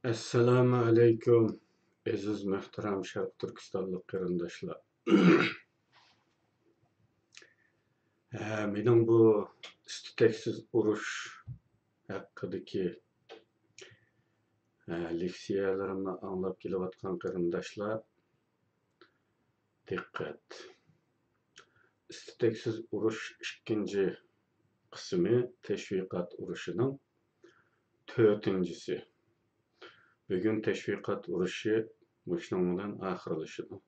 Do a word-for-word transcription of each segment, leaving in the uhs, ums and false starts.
ئەسسالامۇ ئەلەيكۇم، ئەزىز مۆھتەرەم شەرقىي تۈركىستانلىق قېرىنداشلار. ھە، مېنىڭ بۇ ئىستىتەكسىز ئۇرۇش ھەققىدىكى، ھە، لېكسىيەلىرىمنى ئاڭلاپ كېلىۋاتقان قېرىنداشلار، دىققەت! ئىستىتەكسىز ئۇرۇش ئىككىنچى قىسمى، تەشۋىقات ئۇرۇشىنىڭ تۆتىنچىسى. بۈگۈن تەشۋىقات ئۇرۇشى مۇشۇنىڭ بىلەن ئاخىرلىشىدۇ.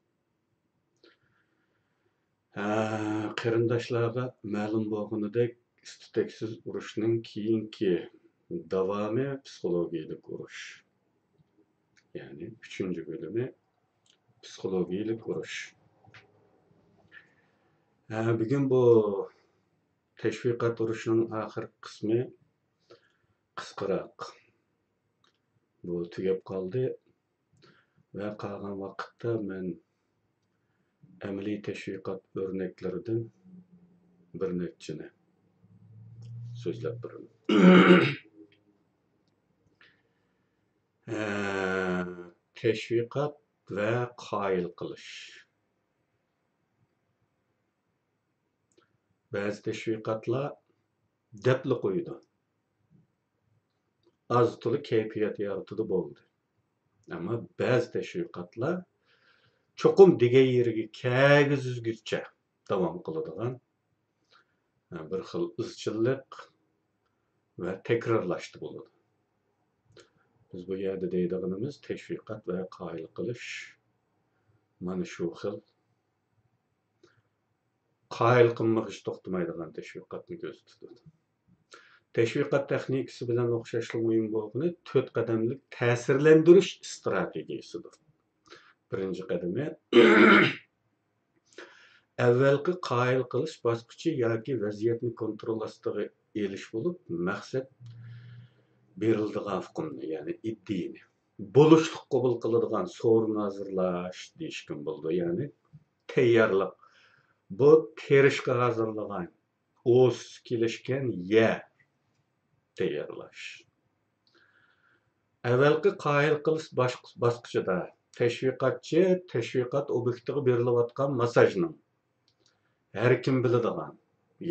ھە، قېرىنداشلارغا مەلۇم بولغىنىدەك، ئىستىتەكسىز ئۇرۇشنىڭ كېيىنكى داۋامى پسىخولوگىيەلىك ئۇرۇش. يەنى ئۈچىنچى بۆلۈمى پسىخولوگىيەلىك ئۇرۇش. ھە، بۈگۈن بۇ تەشۋىقات ئۇرۇشىنىڭ ئاخىرقى قىسمى قىسقىراق. بۇ تۈگەپ قالدى ۋە قالغان ۋاقىتتا مەن ئەمەلىي تەشۋىقات ئۆرنەكلىرىدىن بىر نەچچىنى سۆزلەپ بېرىمەن. ھە، تەشۋىقات ۋە قايىل قىلىش. بەزى تەشۋىقاتلار دەپلا قويىدۇ. ئاز-تولا كەيپىيات يارىتىدۇ، بولدى. ئەمما بەزى تەشۋىقاتلار چوقۇم دېگەن يېرىگە كەلگۈزگۈچە داۋام قىلىدىغان، بىر خىل ئىزچىللىق ۋە تەكرارلاشتا بولىدۇ. بىز بۇ يەردە دەيدىغىنىمىز تەشۋىقات ۋە قايىل قىلىش مانا شۇ خىل قايىل قىلمىغۇچە توختىمايدىغان تەشۋىقاتنى كۆرسىتىدۇ. تەشۋىقات تېخنىكىسى بىلەن ئوخشاشلا مۇھىم بولغىنى تۆت قەدەملىك تەسىرلەندۈرۈش ئىستراتېگىيىسىدۇر. بىرىنچى قەدىمى، ئەۋۋەلقى قايىل قىلىش باسقۇچى ياكى ۋەزىيەتنى كونترول ئاستىغا ئېلىش بولۇپ، مەقسەت بېرىلىدىغان ئۇقۇمنى، يەنى ئىدىيىنى بولۇشلۇق قوبۇل قىلىدىغان سورۇن ھازىرلاش دېيىشكىمۇ بولىدۇ. يەنى تەييارلىق. بۇ تېرىشقا ھازىرلىغان ئۇس كېلىشكەن يەر تەييارلاش. ئەۋەلقى قايىل قىلىش باش-، باسقۇچىدا تەشۋىقاتچى تەشۋىقات ئوبيېكتىغا بېرىلىۋاتقان ماسساژنىڭ ھەر كىم بىلىدىغان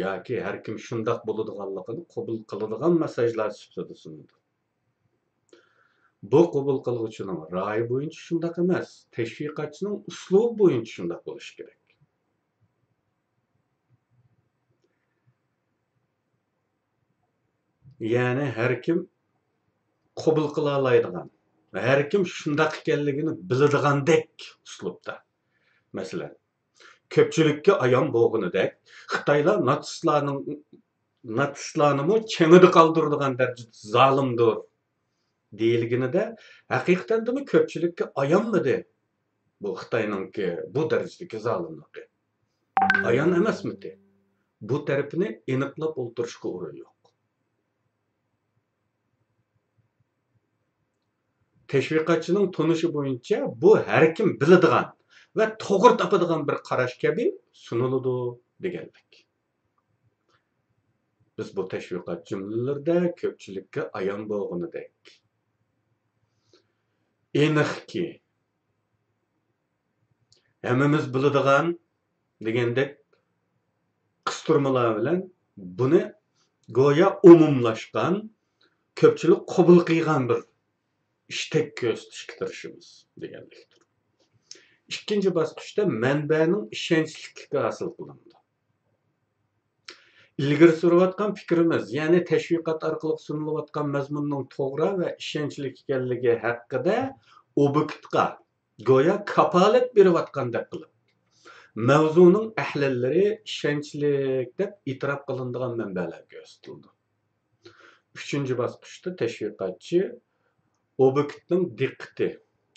ياكى ھەر كىم شۇنداق بولىدىغانلىقىنى قوبۇل قىلىدىغان ماسساژلار سۈپىتىدە سۇنىدۇ. بۇ قوبۇل قىلغۇچىنىڭ رايى بويىچە شۇنداق ئەمەس، تەشۋىقاتچىنىڭ ئۇسلۇبى بويىچە شۇنداق بولۇشى كېرەك. يەنى ھەر كىم قوبۇل قىلالايدىغان، ھەر كىم شۇنداق ئىكەنلىكىنى بىلىدىغاندەك ئۇسلۇبتا. مەسىلەن، كۆپچىلىككە ئايان بولغىنىدەك، خىتايلار ناتسىستلارنىڭ، ناتسىستلارنىمۇ چېڭىدا قالدۇرىدىغان دەرىجىدە زالىمدۇر دېيىلگىنىدە، ھەقىقەتەندىمۇ كۆپچىلىككە ئايانمىدى بۇ خىتاينىڭكى بۇ دەرىجىدىكى زالىملىقى؟ ئايان ئەمەسمىدى؟ بۇ تەرىپىنى ئېنىقلاپ ئولتۇرۇشقا ئورۇن يوق. تەشۋىقاتچىنىڭ تونۇشى بويىچە بۇ ھەر كىم بىلىدىغان ۋە توغرا تاپىدىغان بىر قاراش كەبى سۇنۇلىدۇ دېگەنلىك. بىز بۇ تەشۋىقات جۈملىلىرىدە كۆپچىلىككە ئايان بولغىنىدەك، ئېنىقكى، ھەممىمىز بىلىدىغان دېگەندەك قىستۇرمىلار بىلەن بۇنى گويا ئومۇملاشقان، كۆپچىلىك قوبۇل قىلغان بىر ئىشتەك كۆرسىتىشكە تىرىشىمىز دېگەنلىكتۇر. ئىككىنچى باسقۇچتا مەنبەنىڭ ئىشەنچلىكلىكى ھاسىل قىلىنىدۇ. ئىلگىرى سۈرۈۋاتقان پىكرىمىز، يەنى تەشۋىقات ئارقىلىق سۇنۇلۇۋاتقان مەزمۇننىڭ توغرا ۋە ئىشەنچلىك ئىكەنلىكى ھەققىدە ئوبيېكتقا گويا كاپالەت بېرىۋاتقاندەك قىلىپ، مەۋزۇنىڭ ئەھلىلىرى ئىشەنچلىك دەپ ئېتىراپ قىلىنىدىغان مەنبەلەر كۆرسىتىلىدۇ. ئۈچىنچى باسقۇچتا تەشۋىقاتچى ئوبيېكتنىڭ دىققىتى،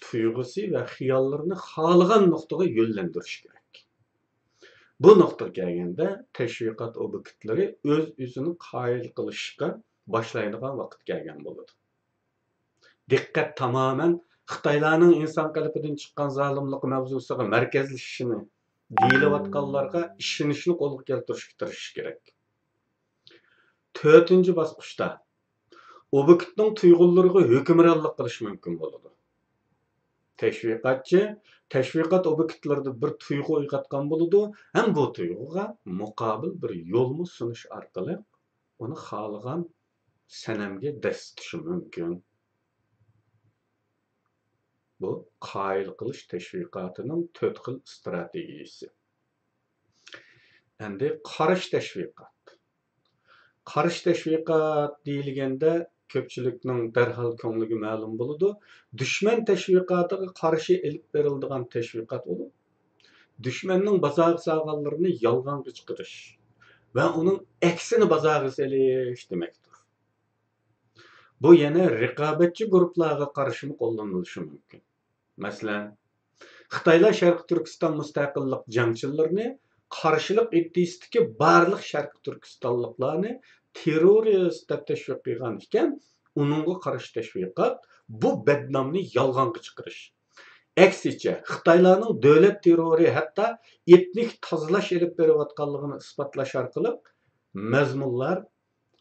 تۇيغۇسى ۋە خىياللىرىنى خالىغان نۇقتىغا يۆنلەندۈرۈشى كېرەك. بۇ نۇقتىغا كەلگەندە، تەشۋىقات ئوبيېكتلىرى ئۆز-ئۆزىنى قايىل قىلىشقا باشلايدىغان ۋاقىت كەلگەن بولىدۇ. دىققەت تامامەن خىتايلارنىڭ ئىنسان قېلىپىدىن چىققان زالىملىقى مەۋزۇسىغا مەركەزلىشىشىنى دېيىلىۋاتقانلارغا ئىشىنىشنى قولغا كەلتۈرۈشكە تىرىشىش كېرەك. تۆتىنچى باسقۇچتا ئوبيېكتنىڭ تۇيغۇلىرىغا ھۆكۈمرانلىق قىلىشى مۇمكىن بولىدۇ. تەشۋىقاتچى تەشۋىقات ئوبيېكتلىرىدا بىر تۇيغۇ ئويغاتقان بولىدۇ ھەم بۇ تۇيغۇغا مۇقابىل بىر يولمۇ سۇنۇش ئارقىلىق ئۇنى خالىغان سەنەمگە دەسسىتىشى مۇمكىن. بۇ قايىل قىلىش تەشۋىقاتىنىڭ تۆت خىل ئىستراتېگىيىسى. ئەمدى قارشى تەشۋىقات. قارشى تەشۋىقات دېيىلگەندە، كۆپچىلىكنىڭ دەرھال كۆڭلىگە مەلۇم بولىدۇ، دۈشمەن تەشۋىقاتىغا قارشى ئېلىپ بېرىلىدىغان تەشۋىقات بولۇپ، دۈشمەننىڭ بازارغا سالغانلىرىنى يالغانغا چىقىرىش ۋە ئۇنىڭ ئەكسىنى بازارغا سېلىش دېمەكتۇر. بۇ يەنە رىقابەتچى گۇرۇپپىلارغا قارشىمۇ قوللىنىلىشى مۇمكىن. مەسىلەن، خىتايلار شەرقىي تۈركىستان مۇستەقىللىق جەڭچىلىرىنى، قارشىلىق ئىدىيىسىدىكى بارلىق شەرقىي تۈركىستانلىقلارنى تېررورىست دەپ تەشۋىق قىلغان ئىكەن، ئۇنىڭغا قارشى تەشۋىقات بۇ بەدنامنى يالغانغا چىقىرىش. ئەكسىچە، خىتايلارنىڭ دۆلەت تېررورى، ھەتتا ئېتنىك تازىلاش ئېلىپ بېرىۋاتقانلىقىنى ئىسپاتلاش ئارقىلىق مەزمۇنلار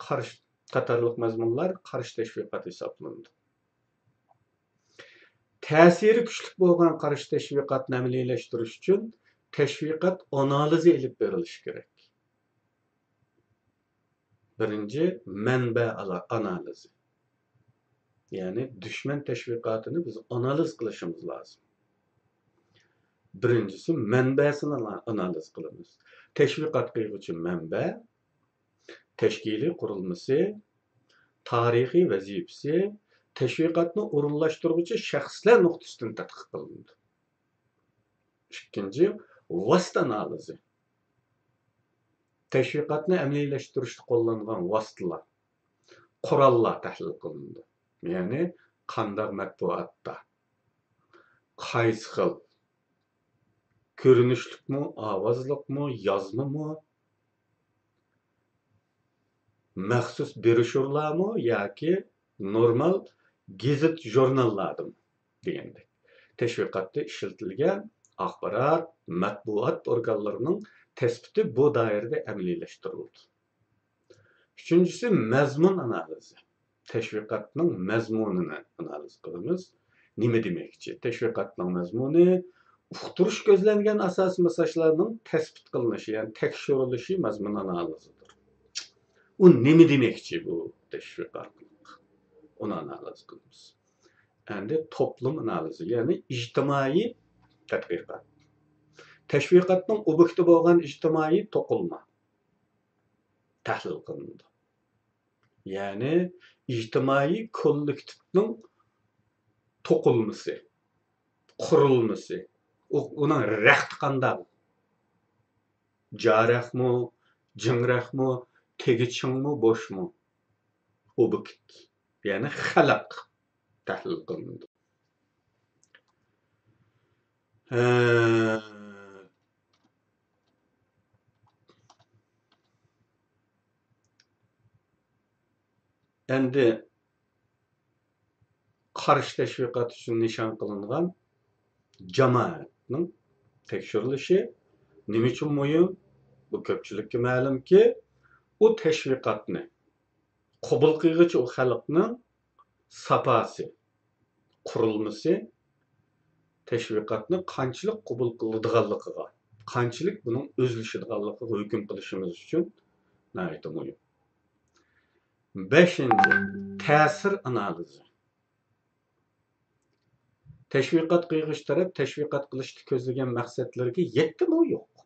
قارشى، قاتارلىق مەزمۇنلار قارشى تەشۋىقات ھېسابلىنىدۇ. تەسىرى كۈچلۈك بولغان قارشى تەشۋىقاتنى ئەمەلىيلەشتۈرۈش ئۈچۈن تەشۋىقات ئانالىزى ئېلىپ بېرىلىشى كېرەك. بىرىنچى، مەنبە ئالا-، ئانالىزى. يەنى دۈشمەن تەشۋىقاتىنى بىز ئانالىز قىلىشىمىز لازىم. بىرىنچىسى، مەنبەسىنى ئانا-، ئانالىز قىلىمىز. تەشۋىقات قىلغۇچى مەنبە، تەشكىلىي قۇرۇلمىسى، تارىخىي ۋەزىپىسى، تەشۋىقاتنى ئورۇنلاشتۇرغۇچى شەخسلەر نۇقتىسىدىن تەتقىق قىلىنىدۇ. ئىككىنچى، ۋاسىتە ئانالىزى. تەشۋىقاتنى ئەمەلىيلەشتۈرۈشتە قوللانغان ۋاسىتىلار، قوراللار تەھلىل قىلىنىدۇ. يەنى قانداق مەتبۇئاتتا، قايسى خىل، كۆرۈنۈشلۈكمۇ، ئاۋازلىقمۇ، يازمىمۇ، مەخسۇس بروشيۇرلارمۇ ياكى نورمال گېزىت ژۇرناللاردىمۇ دېگەندەك. تەشۋىقاتتا ئىشلىتىلگەن ئاخبارات، مەتبۇئات ئورگانلىرىنىڭ تەسبىتى بۇ دائىرىدە ئەمەلىيلەشتۈرۈلىدۇ. ئۈچىنچىسى، مەزمۇن ئانالىزى. تەشۋىقاتنىڭ مەزمۇنىنى ئانالىز قىلىمىز. نېمە دېمەكچى؟ تەشۋىقاتنىڭ مەزمۇنى ئۇقتۇرۇش كۆزلەنگەن ئاساسىي مېساژلارنىڭ تەسبىت قىلىنىشى، يەنى تەكشۈرۈلۈشى مەزمۇن ئانالىزىدۇر. ئۇ نېمە دېمەكچى بۇ تەشۋىق ئارقىلىق؟ ئۇنى ئانالىز قىلىمىز. ئەمدى توپلۇم ئانالىزى، يەنى ئىجتىمائىي تەتقىقات. تەشۋىقاتنىڭ ئوبيېكتى بولغان ئىجتىمائىي توقۇلما تەھلىل قىلىنىدۇ. يەنى ئىجتىمائىي كوللېكتىپنىڭ توقۇلمىسى، قۇرۇلمىسى، ئۇ-، ئۇنىڭ رەختى قانداق؟ جارەخمۇ، جىڭرەخمۇ، تېگى چىڭمۇ، بوشمۇ؟ ئوبيېكت، يەنى خەلق تەھلىل قىلىنىدۇ. ھە. ئەمدى قارشى تەشۋىقات ئۈچۈن نىشان قىلىنغان جامائەتنىڭ تەكشۈرۈلۈشى نېمە ئۈچۈن مۇھىم؟ بۇ كۆپچىلىككە مەلۇمكى، ئۇ تەشۋىقاتنى قوبۇل قىلغۇچى ئۇ خەلقنىڭ ساپاسى، قۇرۇلمىسى تەشۋىقاتنى قانچىلىك قوبۇل قىلىدىغانلىقىغا، قانچىلىك بۇنىڭ ئۆزلىشىدىغانلىقىغا ھۆكۈم قىلىشىمىز ئۈچۈن ناھايىتى مۇھىم. بەشىنچى، تەسىر ئانالىزى. تەشۋىقات قىلغۇچى تەرەپ تەشۋىقات قىلىشتا كۆزلىگەن مەقسەتلىرىگە يەتتىمۇ يوق؟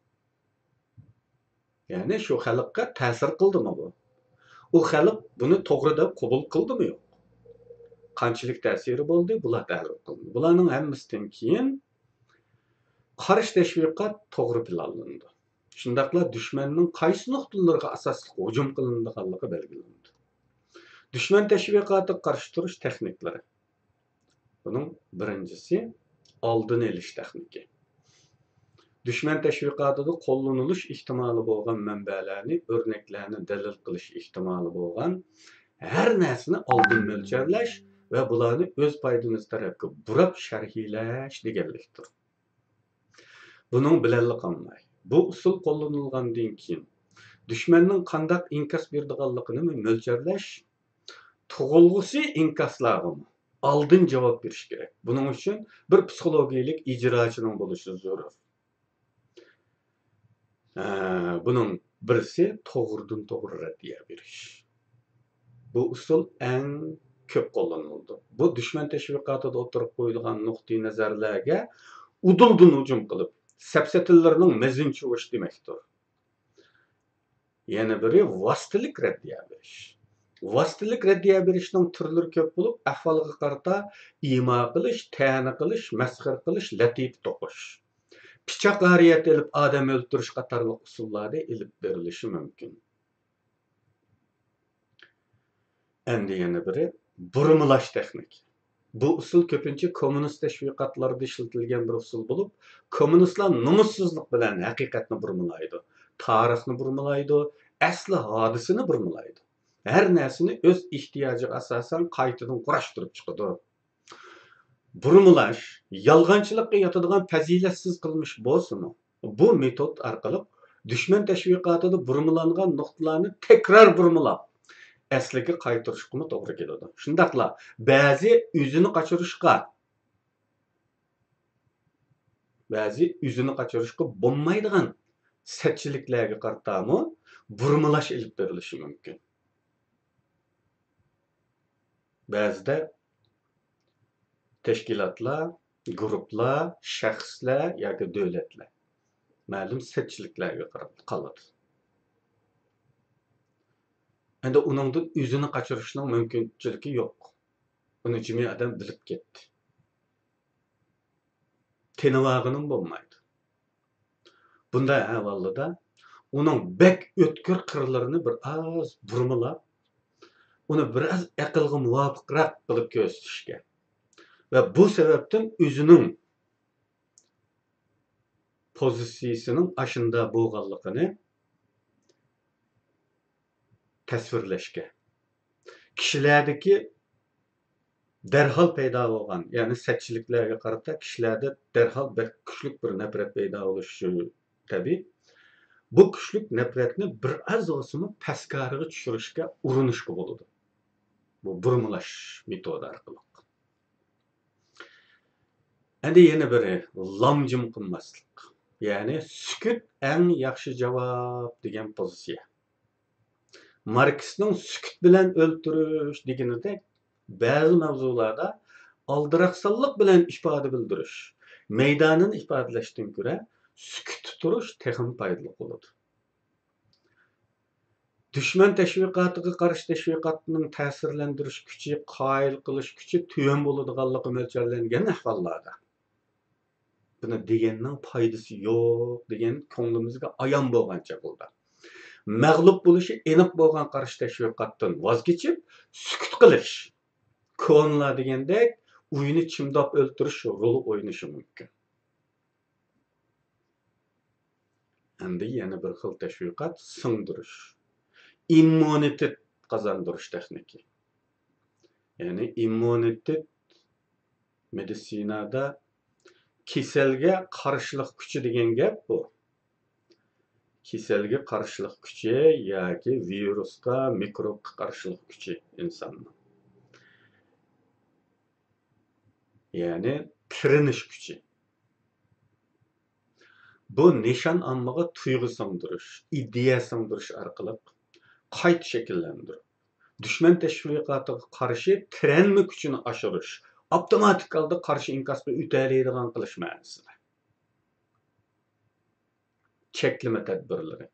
يەنى شۇ خەلققە تەسىر قىلدىمۇ بۇ؟ ئۇ خەلق بۇنى توغرا دەپ قوبۇل قىلدىمۇ يوق؟ قانچىلىك تەسىرى بولدى، بۇلار تەھلىل قىلىندى. بۇلارنىڭ ھەممىسىدىن كېيىن قارشى تەشۋىقات توغرا پىلانلىنىدۇ. شۇنداقلا دۈشمەننىڭ قايسى نۇقتىلىرىغا ئاساسلىق ھۇجۇم قىلىنىدىغانلىقى بەلگىلىنىدۇ. دۈشمەن تەشۋىقاتىغا قارشى تۇرۇش تېخنىكلىرى. بۇنىڭ بىرىنچىسى، ئالدىنى ئېلىش تېخنىكى. دۈشمەن تەشۋىقاتىدا قوللىنىلىش ئېھتىمالى بولغان مەنبەلەرنى، ئۆرنەكلەرنى دەلىل قىلىش ئېھتىمالى بولغان ھەر نەرسىنى ئالدىن مۆلچەرلەش ۋە بۇلارنى ئۆز پايدىمىز تەرەپكە بۇراپ شەرھلەش دېگەنلىكتۇر. بۇنىڭ بىلەنلا قالماي، بۇ ئۇسۇل قوللىنىلغاندىن كېيىن، دۈشمەننىڭ قانداق ئىنكاس بېرىدىغانلىقىنىمۇ مۆلچەرلەش، تۇغۇلغۇسى ئىنكاسلارغىمۇ ئالدىن جاۋاب بېرىش كېرەك. بۇنىڭ ئۈچۈن بىر پسىخولوگىيەلىك ئىجراچىنىڭ بولۇشى زۆرۈر. ھە، بۇنىڭ بىرسى توغرىدىن توغرا رەددىيە بېرىش. بۇ ئۇسۇل ئەڭ كۆپ قوللىنىلىدۇ. بۇ دۈشمەن تەشۋىقاتىدا ئوتتۇرىغا قويۇلغان نۇقتىئى نەزەرلەرگە ئۇدۇلدىن ھۇجۇم قىلىپ، سەپسەتىلىرىنىڭ مېزىنى چۇۋۇش دېمەكتۇر. يەنە بىرى ۋاسىتىلىك رەددىيە بېرىش. ۋاسىتىلىك رەددىيە بېرىشنىڭ تۈرلىرى كۆپ بولۇپ، ئەھۋالغا قارىتا ئىما قىلىش، تەنە قىلىش، مەسخىرە قىلىش، لەتىپە توقۇش، پىچاق ھارىيەت ئېلىپ ئادەم ئۆلتۈرۈش قاتارلىق ئۇسۇللاردا ئېلىپ بېرىلىشى مۇمكىن. ئەمدى يەنە بىرى بۇرمىلاش تېخنىكى. بۇ ئۇسۇل كۆپىنچە كوممۇنىست تەشۋىقاتلاردا ئىشلىتىلگەن بىر ئۇسۇل بولۇپ، كوممۇنىستلار نومۇسسىزلىق بىلەن ھەقىقەتنى بۇرمىلايدۇ، تارىخنى بۇرمىلايدۇ، ئەسلى ھادىسىنى بۇرمىلايدۇ. ھەر نەرسىنى ئۆز ئېھتىياجىغا ئاساسەن قايتىدىن قۇراشتۇرۇپ چىقىدۇ. بۇرمىلاش يالغانچىلىققا ياتىدىغان پەزىلەتسىز قىلمىش بولسىمۇ، بۇ مېتود ئارقىلىق دۈشمەن تەشۋىقاتىدا بۇرمىلانغان نۇقتىلارنى تەكرار بۇرمىلاپ، ئەسلىگە قايتۇرۇشقىمۇ توغرا كېلىدۇ. شۇنداقلا بەزى ئۆزىنى قاچۇرۇشقا، بەزى ئۆزىنى قاچۇرۇشقا بولمايدىغان سەتچىلىكلەرگە قارىتامۇ بۇرمىلاش ئېلىپ بېرىلىشى مۇمكىن. بەزىدە تەشكىلاتلار، گۇرۇپپىلار، شەخسلەر ياكى دۆلەتلەر مەلۇم سەتچىلىكلەرگە قاراپ قالىدۇ. ئەمدى ئۇنىڭدىن ئۆزىنى قاچۇرۇشنىڭ مۇمكىنچىلىكى يوق. ئۇنى جىمى ئادەم بىلىپ كەتتى. تېنىۋالغىنىمۇ بولمايدۇ. بۇنداق ئەھۋالدا ئۇنىڭ بەك ئۆتكۈر قىرلىرىنى بىر ئاز بۇرمىلاپ، ئۇنى بىر ئاز ئەقىلگە مۇۋاپىقراق قىلىپ كۆرسىتىشكە ۋە بۇ سەۋەبتىن ئۆزىنىڭ پوزىتسىيىسىنىڭ ئاشۇنداق بولغانلىقىنى تەسۋىرلەشكە، كىشىلەردىكى دەرھال پەيدا بولغان، يەنى سەتچىلىكلەرگە قارىتا كىشىلەردە دەرھال بەك كۈچلۈك بىر نەپرەت پەيدا بولۇشى تەبىئىي. بۇ كۈچلۈك نەپرەتنى بىر ئاز بولسىمۇ پەسكارىغا چۈشۈرۈشكە ئۇرۇنۇشقا بولىدۇ. بۇ بۇرمىلاش مېتودى ئارقىلىق. ئەمدى يەنە بىرى، لام-جىم قىلماسلىق. يەنى سۈكۈت ئەڭ ياخشى جاۋاب دېگەن پوزىتسىيە. ماركسنىڭ سۈكۈت بىلەن ئۆلتۈرۈش دېگىنىدەك، بەزى ماۋزۇلاردا ئالدىراقسانلىق بىلەن ئىپادە بىلدۈرۈش، مەيدانىنى ئىپادىلەشتىن كۆرە سۈكۈتتە تۇرۇش تېخىمۇ پايدىلىق بولىدۇ. دۈشمەن تەشۋىقاتىغا قارشى تەشۋىقاتنىڭ تەسىرلەندۈرۈش كۈچى، قايىل قىلىش كۈچى تۆۋەن بولىدىغانلىقى مۆلچەرلەنگەن ئەھۋاللاردا، بۇنى دېگەننىڭ پايدىسى يوق دېگەن كۆڭلىمىزگە ئايان بولغان چاغدا، مەغلۇپ بولۇشى ئېنىق بولغان قارشى تەشۋىقاتتىن ۋاز كېچىپ، سۈكۈت قىلىش، كونىلار دېگەندەك، ئۇينى چىمداپ ئۆلتۈرۈش رولى ئوينىشى مۇمكىن. ئەمدى يەنە بىر خىل تەشۋىقات، سىڭدۈرۈش. ئىممۇنىتېت قازاندۇرۇش تېخنىكى. يەنى ئىممۇنىتېت مېدىتسىنادا كېسەلگە قارشىلىق كۈچى دېگەن گەپ بۇ. كېسەلگە قارشىلىق كۈچى ياكى ۋىرۇسقا، مىكروبقا قارشىلىق كۈچى ئىنساننىڭ. يەنى تىرىنىش كۈچى. بۇ نىشان ئاممىغا تۇيغۇ سىڭدۈرۈش، ئىدىيە سىڭدۈرۈش ئارقىلىق قايتا شەكىللەندۈرۈپ، دۈشمەن تەشۋىقاتىغا قارشى تىرەنمە كۈچىنى ئاشۇرۇش، ئاپتوماتىك ھالدا قارشى ئىنكاسقا ئۆتەلەيدىغان قىلىش مەنىسىدە. چەكلىمە تەدبىرلىرى.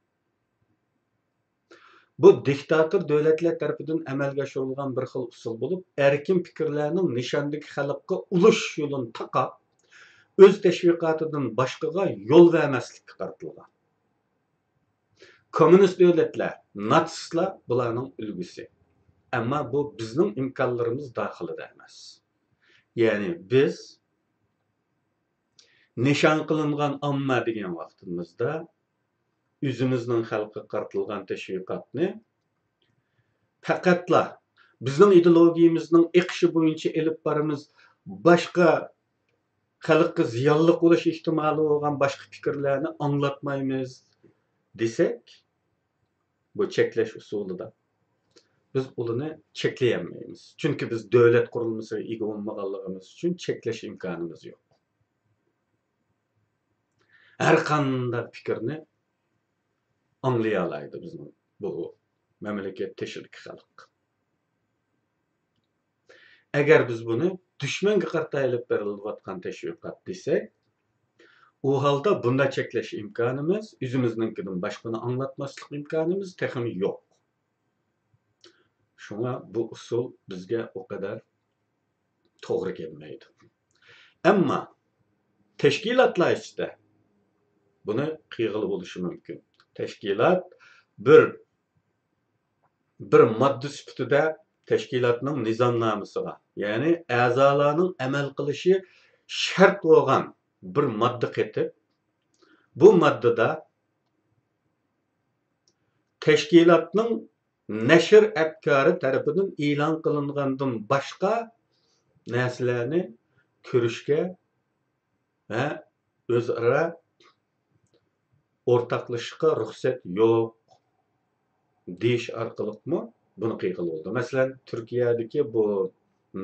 بۇ دىكتاتور دۆلەتلەر تەرىپىدىن ئەمەلگە ئاشۇرۇلغان بىر خىل ئۇسۇل بولۇپ، ئەركىن پىكىرلەرنىڭ نىشاندىكى خەلققە ئۇلىشىش يولىنى تاقاپ، ئۆز تەشۋىقاتىدىن باشقىغا يول بەرمەسلىككە قارىتىلغان. كوممۇنىست دۆلەتلەر، ناتسىستلار بۇلارنىڭ ئۈلگىسى. ئەمما بۇ بىزنىڭ ئىمكانلىرىمىز داخىلىدا ئەمەس. يەنى بىز نىشان قىلىنغان ئامما دېگەن ۋاقتىمىزدا، ئۆزىمىزنىڭ خەلققە قارىتىلغان تەشۋىقاتنى پەقەتلا بىزنىڭ ئىدېئولوگىيىمىزنىڭ ئېقىشى بويىچە ئېلىپ بارىمىز، باشقا خەلققە زىيانلىق بولۇش ئېھتىمالى بولغان باشقا پىكىرلەرنى ئاڭلاتمايمىز دېسەك، بۇ چەكلەش ئۇسۇلىدا بىز ئۇلىنى چەكلىيەلمەيمىز. چۈنكى بىز دۆلەت قۇرۇلمىسىغا ئىگە بولمىغانلىقىمىز ئۈچۈن چەكلەش ئىمكانىمىز يوق. ھەر قانداق پىكىرنى ئاڭلىيالايدۇ بىزنىڭ بۇ مەملىكەت تېشىدىكى خەلق. ئەگەر بىز بۇنى دۈشمەنگە قارىتا ئېلىپ بېرىلىۋاتقان تەشۋىقات دېسەك، ئۇ ھالدا بۇنداق چەكلەش ئىمكانىمىز، ئۆزىمىزنىڭكىدىن باشقىنى ئاڭلاتماسلىق ئىمكانىمىز تېخىمۇ يوق. شۇڭا بۇ ئۇسۇل بىزگە ئۇ قەدەر توغرا كەلمەيدۇ. ئەمما تەشكىلاتلار ئىچىدە بۇنى قىلغىلى بولۇشى مۇمكىن. تەشكىلات بىر، بىر ماددا سۈپىتىدە تەشكىلاتنىڭ نىزامنامىسىغا، يەنى ئەزالارنىڭ ئەمەل قىلىشى شەرت بولغان بىر ماددا قېتىپ، بۇ ماددىدا تەشكىلاتنىڭ نەشر ئەپكارى تەرىپىدىن ئېلان قىلىنغاندىن باشقا نەرسىلەرنى كۆرۈشكە ۋە ئۆزئارا ئورتاقلىشىشقا رۇخسەت يوق دېيىش ئارقىلىقمۇ بۇنى قىلغىلى بولىدۇ. مەسىلەن، تۈركىيەدىكى بۇ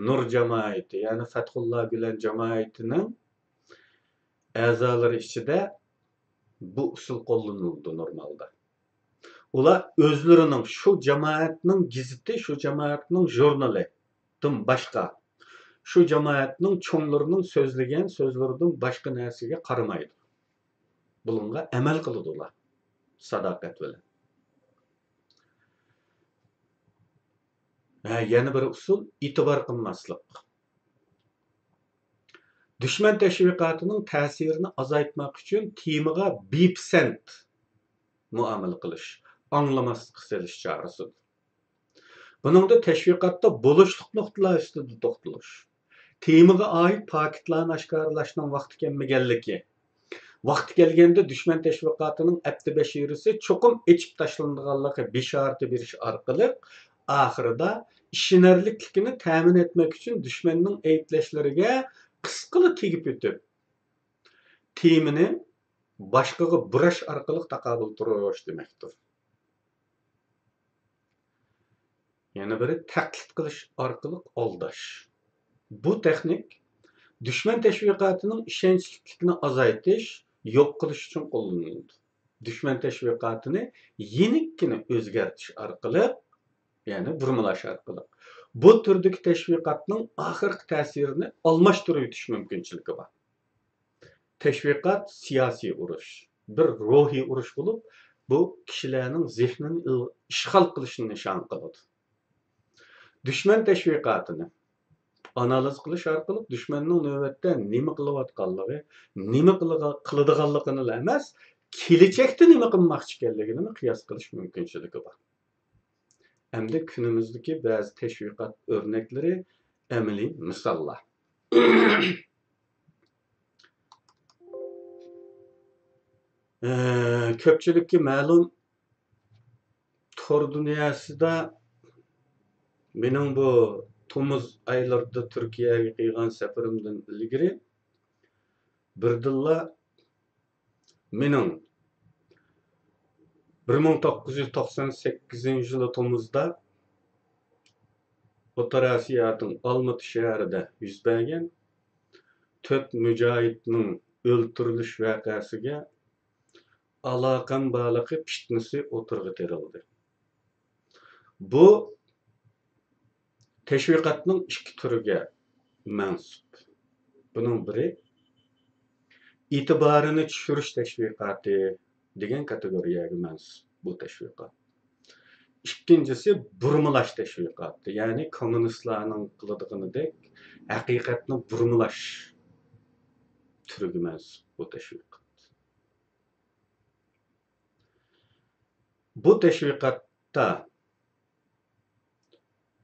نۇر جامائىتى، يەنى فەتھۇللا گۈلەن جامائىتىنىڭ ئەزالىرى ئىچىدە بۇ ئۇسۇل قوللىنىلىدۇ نورمالدا. ئۇلار ئۆزلىرىنىڭ شۇ جامائەتنىڭ گېزىتى، شۇ جامائەتنىڭ ژۇرنىلىدىن باشقا، شۇ جامائەتنىڭ چوڭلىرىنىڭ سۆزلىگەن سۆزلىرىدىن باشقا نەرسىگە قارىمايدۇ. بۇنىڭغا ئەمەل قىلىدۇ ئۇلار ساداقەت بىلەن. ھە، يەنە بىر ئۇسۇل ئېتىبار قىلماسلىق. دۈشمەن تەشۋىقاتىنىڭ تەسىرىنى ئازايتماق ئۈچۈن تېمىغا بىپىسەنت مۇئامىلە قىلىش، ئاڭلىماسلىققا سېلىش چارىسىدۇر. بۇنىڭدا تەشۋىقاتتا بولۇشلۇق نۇقتىلار ئۈستىدە توختىلىش، تېمىغا ئائىت پاكىتلارنى ئاشكارىلاشنىڭ ۋاقتى كەلمىگەنلىكى، ۋاقتى كەلگەندە دۈشمەن تەشۋىقاتىنىڭ ئەپتى بەشىرىسى چوقۇم ئېچىپ تاشلىنىدىغانلىقى بېشارىتى بېرىش ئارقىلىق، ئاخىرىدا ئىشىنەرلىكلىكىنى تەمىن ئەتمەك ئۈچۈن دۈشمەننىڭ ئەيىبلەشلىرىگە قىسقىلا تېگىپ ئۆتۈپ، تېمىنى باشقىغا بۇراش ئارقىلىق تاقابىل تۇرۇش دېمەكتۇر. يەنە بىرى، تەقلىد قىلىش ئارقىلىق ئالداش. بۇ تېخنىك دۈشمەن تەشۋىقاتىنىڭ ئىشەنچلىكلىكىنى ئازايتىش، يوق قىلىش ئۈچۈن قوللىنىلىدۇ. دۈشمەن تەشۋىقاتىنى يېنىككىنە ئۆزگەرتىش ئارقىلىق، يەنى بۇرمىلاش ئارقىلىق، بۇ تۈردىكى تەشۋىقاتنىڭ ئاخىرقى تەسىرىنى ئالماشتۇرۇۋېتىش مۇمكىنچىلىكى بار. تەشۋىقات سىياسىي ئۇرۇش، بىر روھىي ئۇرۇش بولۇپ، بۇ كىشىلەرنىڭ زېھنىنى ئىل-، ئىشغال قىلىشنى نىشان قىلىدۇ. دۈشمەن تەشۋىقاتىنى ئانالىز قىلىش ئارقىلىق دۈشمەننىڭ نۆۋەتتە نېمە قىلىۋاتقانلىقى، نېمە قىلىدىغانلىقىنىلا ئەمەس، كېلىچەكتە نېمە قىلماقچى ئىكەنلىكىنىمۇ قىياس قىلىش مۇمكىنچىلىكى بار. ئەمدى كۈنىمىزدىكى بەزى تەشۋىقات ئۆرنەكلىرى، ئەمەلىي مىساللار. ئە، كۆپچىلىككە مەلۇم، تور دۇنياسىدا مېنىڭ بۇ تومۇز ئايلىرىدا تۈركىيەگە قىلغان سەپىرىمدىن ئىلگىرى بىردىنلا مېنىڭ بىر مىڭ توققۇز يۈز توقسان سەككىزىنچى يىلى تومۇزدا ئوتتۇرا ئاسىيادىن ئالمۇتى شەھىرىدە يۈز بەرگەن تۆت مۇجاھىدنىڭ ئۆلتۈرۈلۈش ۋەقەسىگە ئالاقەم بارلىقى پىتنىسى ئوتتۇرىغا تېرىلدى. بۇ تەشۋىقاتنىڭ ئىككى تۈرىگە مەنسۇپ. بۇنىڭ بىرى ئېتىبارىنى چۈشۈرۈش تەشۋىقاتى دېگەن كاتېگورىيەگە مەنسۇپ بۇ تەشۋىقات. ئىككىنچىسى بۇرمىلاش تەشۋىقاتى، يەنى كوممۇنىستلارنىڭ قىلىدىغىنىدەك ھەقىقەتنى بۇرمىلاش تۈرىگە مەنسۇپ بۇ تەشۋىقات. بۇ تەشۋىقاتتا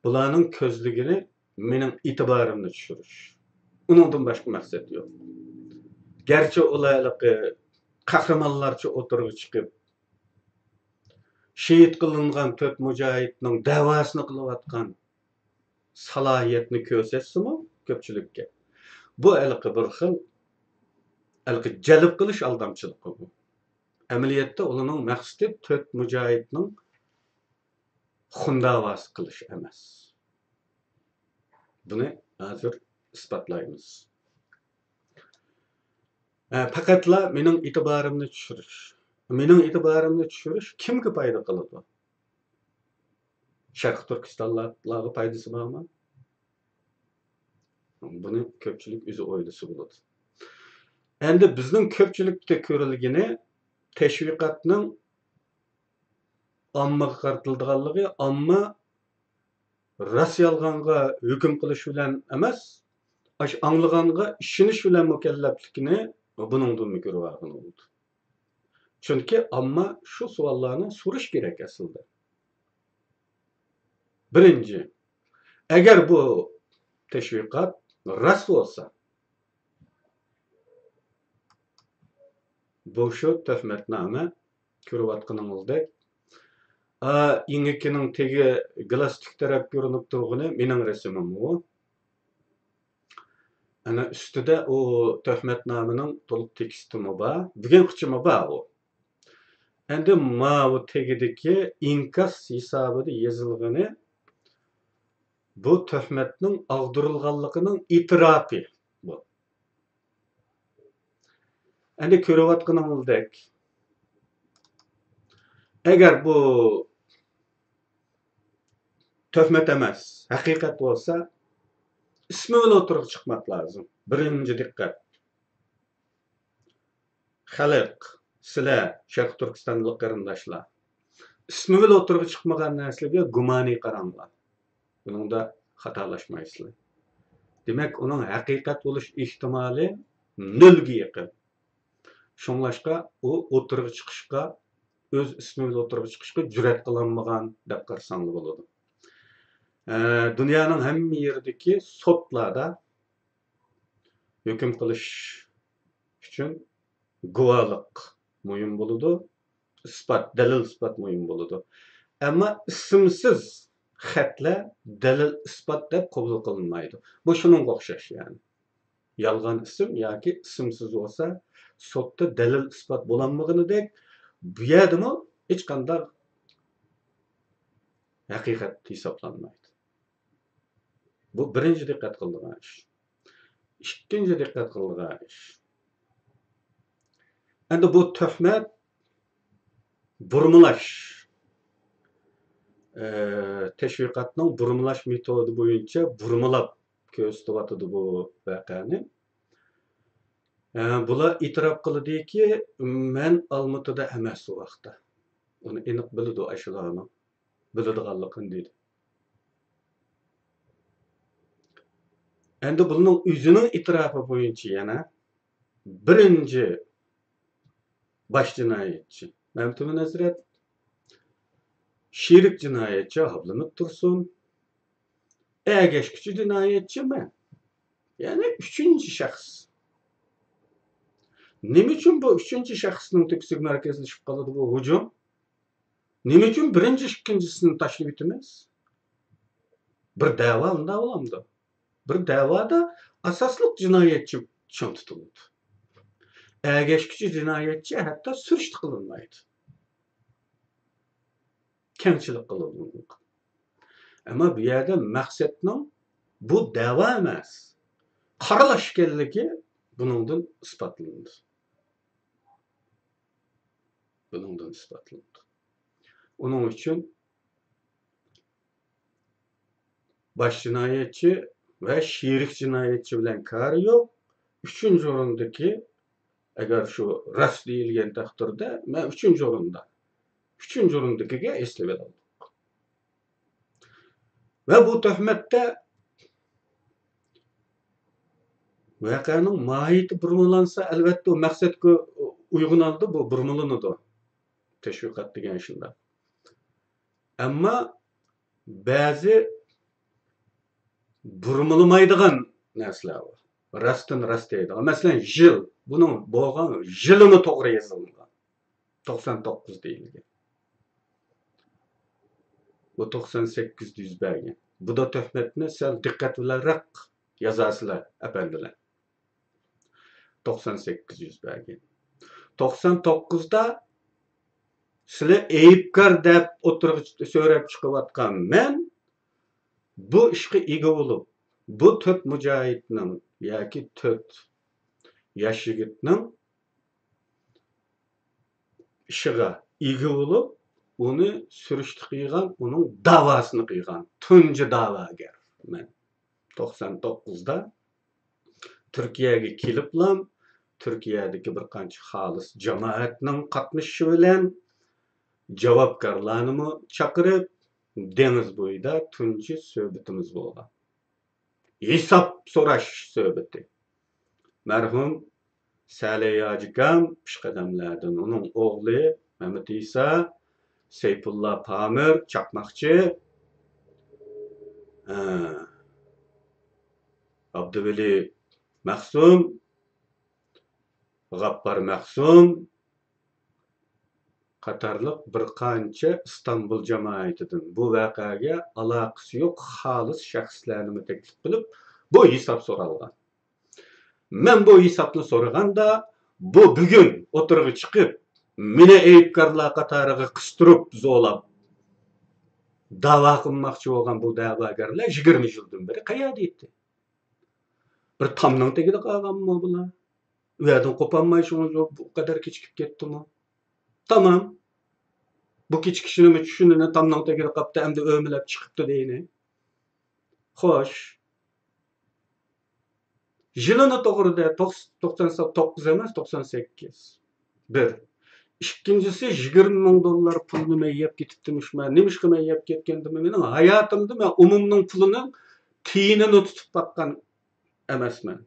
بۇلارنىڭ كۆزلىگىنى مېنىڭ ئېتىبارىمنى چۈشۈرۈش. ئۇنىڭدىن باشقا مەقسەت يوق. گەرچە ئۇلار ھېلىقى قەھرىمانلارچە ئوتتۇرىغا چىقىپ، شېھىت قىلىنغان تۆت مۇجاھىدنىڭ دەۋاسىنى قىلىۋاتقان سالاھىيەتنى كۆرسەتسىمۇ كۆپچىلىككە، بۇ ھېلىقى بىر خىل، ھېلىقى جەلپ قىلىش ئالدامچىلىقى بۇ. ئەمەلىيەتتە ئۇلارنىڭ مەقسىتى تۆت مۇجاھىدنىڭ خۇن دەۋاسى قىلىش ئەمەس. بۇنى ھازىر ئىسپاتلايمىز. ئە، پەقەتلا مېنىڭ ئېتىبارىمنى چۈشۈرۈش. مېنىڭ ئېتىبارىمنى چۈشۈرۈش كىمگە پايدا قىلىدۇ؟ شەرقىي تۈركىستانلىقلارغا پايدىسى بارمۇ؟ بۇنى كۆپچىلىك ئۆزى ئويلىسا بولىدۇ. ئەمدى بىزنىڭ كۆپچىلىكتە كۆرۈلگىنى تەشۋىقاتنىڭ ئاممىغا قارىتىلىدىغانلىقى، ئامما راست-يالغانغا ھۆكۈم قىلىش بىلەن ئەمەس، ئاشۇ ئاڭلىغانغا ئىشىنىش بىلەن مۇكەللەپلىكىنى بۇنىڭدىنمۇ كۆرۈۋالغىلى بولىدۇ. چۈنكى ئامما شۇ سوئاللارنى سورىشى كېرەك ئەسلىدە. بىرىنچى، ئەگەر بۇ تەشۋىقات راست بولسا، بۇ شۇ تۆھمەتنامە، كۆرۈۋاتقىنىڭىزدەك. ئا، ئېڭىكىنىڭ تېگى گىلاستىك تەرەپ كۆرۈنۈپ تۇرغىنى مېنىڭ رەسىمىم ئۇ. ئەنە ئۈستىدە ئۇ تۆھمەتنامىنىڭ تولۇق تېكىستىمۇ بار. بۈگۈنقىچىمۇ بار ئۇ. ئەمدى ماۋۇ تېگىدىكى ئىنكاس ھېسابىدا يېزىلغىنى بۇ تۆھمەتنىڭ ئاغدۇرۇلغانلىقىنىڭ ئېتىراپى بۇ. ئەمدى كۆرۈۋاتقىنىڭىزدەك، ئەگەر بۇ تۆھمەت ئەمەس، ھەقىقەت بولسا، ئىسمى بىلەن ئوتتۇرىغا چىقماق لازىم. بىرىنچى دىققەت. خەلق، سىلەر، شەرقىي تۈركىستانلىق قېرىنداشلار، ئىسمى بىلەن ئوتتۇرىغا چىقمىغان نەرسىگە گۇمانىي قاراڭلار. بۇنىڭدا خاتالاشمايسىلەر. دېمەك، ئۇنىڭ ھەقىقەت بولۇش ئېھتىمالى نۆلگە يېقىن. شۇڭلاشقا ئۇ ئوتتۇرىغا چىقىشقا، ئۆز ئىسمى بىلەن ئوتتۇرىغا چىقىشقا جۈرئەت قىلالمىغان دەپ قارىساڭلار بولىدۇ. ئە، دۇنيانىڭ ھەممە يېرىدىكى سوتلاردا ھۆكۈم قىلىش ئۈچۈن گۇۋاھلىق مۇھىم بولىدۇ، ئىسپات، دەلىل-ئىسپات مۇھىم بولىدۇ. ئەمما ئىسىمسىز خەتلەر دەلىل-ئىسپات دەپ قوبۇل قىلىنمايدۇ. بۇ شۇنىڭغا ئوخشاش، يەنى. يالغان ئىسىم ياكى ئىسىمسىز بولسا، سوتتا دەلىل-ئىسپات بولالمىغىنىدەك، بۇ يەردىمۇ ھېچقانداق ھەقىقەت ھېسابلانمايدۇ. بۇ بىرىنچى دىققەت قىلىدىغان ئىش. ئىككىنچى دىققەت قىلىدىغان ئىش. ئەمدى بۇ تۆھمەت بۇرمىلاش، ئە، تەشۋىقاتنىڭ بۇرمىلاش مېتودى بويىچە بۇرمىلاپ كۆرسىتىۋاتىدۇ بۇ ۋەقەنى. ئە، بۇلار ئېتىراپ قىلدىكى، مەن ئالمۇتىدا ئەمەس ئۇ ۋاقىتتا. ئۇنى ئېنىق بىلىدۇ ئاشۇلارنىڭ بىلىدىغانلىقىنى دېدى. ئەمدى بۇنىڭ ئۆزىنىڭ ئېتىراپى بويىچە يەنە بىرىنچى باش جىنايەتچى مەمتىمىن ھەزرەت، شېرىك جىنايەتچى ھابلىمىت تۇرسۇن، ئەگەشكۈچى جىنايەتچى مەن. يەنى ئۈچىنچى شەخس. نېمە ئۈچۈن بۇ ئۈچىنچى شەخسنىڭ تۆكىسىگە مەركەزلىشىپ قالىدۇ بۇ ھۇجۇم؟ نېمە ئۈچۈن بىرىنچى، ئىككىنچىسىنى تاشلىۋېتىمىز؟ بىر دەۋا ئۇنداق بولامدۇ؟ بىر دەۋادا ئاساسلىق جىنايەتچى چىڭ تۇتۇلىدۇ. ئەگەشكۈچى جىنايەتچى ھەتتا سۈرۈشتە قىلىنمايدۇ. كەڭچىلىك قىلىنىدۇ. ئەمما بۇ يەردە مەقسەتنىڭ بۇ دەۋا ئەمەس، قارىلاش ئىكەنلىكى بۇنىڭدىن ئىسپاتلىنىدۇ. بۇنىڭدىن ئىسپاتلىنىدۇ. ئۇنىڭ ئۈچۈن باش جىنايەتچى ۋە شېرىك جىنايەتچى بىلەن كارى يوق. ئۈچىنچى ئورۇندىكى، ئەگەر شۇ راست دېيىلگەن تەقدىردە، مەن ئۈچىنچى ئورۇندا. ئۈچىنچى ئورۇندىكىگە ئېسىلىۋېلىڭ. ۋە بۇ تۆھمەتتە ۋەقەنىڭ ماھىيىتى بۇرمىلانسا، ئەلۋەتتە، ئۇ مەقسەتكە ئۇيغۇن ھالدا بۇ بۇرمىلىنىدۇ. تەشۋىقات دېگەن شۇنداق. ئەمما بەزى بۇرمىلىمايدىغان نەرسىلەر بار. راستتىن راست دەيدىغان. مەسىلەن، يىل. بۇنىڭ بولغان يىلىمۇ توغرا يېزىلمىغان. توقسان توققۇز دېيىلگەن. بۇ توقسان سەككىزدە يۈز بەرگەن. بۇدا تۆھمەتنى سەل دىققەت بىلەنرەك يازارسىلەر، ئەپەندىلەر. توقسان سەككىز يۈز بەرگەن. توقسان توققۇزدا، سىلى ئەيىبكار دەپ ئوتتۇرىغا سۆرەپ چىقىۋاتقان مەن بۇ ئىشقا ئىگە بولۇپ، بۇ تۆت مۇجاھىدنىڭ ياكى تۆت ياش يىگىتنىڭ ئىشىغا ئىگە بولۇپ، ئۇنى سۈرۈشتە قىلغان، ئۇنىڭ داۋاسىنى قىلغان، تۇنجى داۋاگەر مەن. توقسان توققۇزدا تۈركىيەگە كېلىپلام، تۈركىيەدىكى بىر قانچە خالىس جامائەتنىڭ قاتنىشىشى بىلەن جاۋابكارلارنىمۇ چاقىرىپ، دېڭىز بويىدا تۇنجى سۆھبىتىمىز بولغان. ھېساب سوراش سۆھبىتى. مەرھۇم سەلەي ھاجىكام پېشقەدەملەردىن، ئۇنىڭ ئوغلى مەمەت ئىسا، سەيپۇللا پامىر چاقماقچى، ئە، ئابدۇۋەلى مەخسۇم، غاپپار مەخسۇم قاتارلىق بىر قانچە ئىستانبۇل جامائىتىدىن، بۇ ۋەقەگە ئالاقىسى يوق خالىس شەخسلەرنىمۇ تەكلىپ قىلىپ، بۇ ھېساب سورالغان. مەن بۇ ھېسابنى سورىغاندا، بۇ بۈگۈن ئوتتۇرىغا چىقىپ، مېنى ئەيىبكارلار قاتارىغا قىستۇرۇپ، زورلاپ داۋا قىلماقچى بولغان بۇ دەۋاگەرلەر يىگىرمە يىلدىن بېرى قەيەردە ئىدى؟ بىر تامنىڭ تېگىدە قالغانمۇ بۇلار؟ ئۇ يەردىن قوپالماي شۇڭا بۇ قەدەر كېچىكىپ كەتتىمۇ؟ تامام. بۇ كېچىكىشنىمۇ چۈشىنىمەن، تامنىڭ تېگىدە قاپتۇ، ئەمدى ئۆمىلەپ چىقىپتۇ دەيلى. خوش. يىلىنى توغرىدە، توقس-، توقسان توققۇز ئەمەس، توقسان سەككىز. بىر. ئىككىنچىسى، يىگىرمە مىڭ دوللار پۇلنى مەن يەپ كېتىپتىمىش مەن. نېمىشقا مەن يەپ كەتكەندىمۇ؟ مېنىڭ ھاياتىمدا مەن ئومۇمنىڭ پۇلىنىڭ تىيىنىنى تۇتۇپ باققان ئەمەسمەن.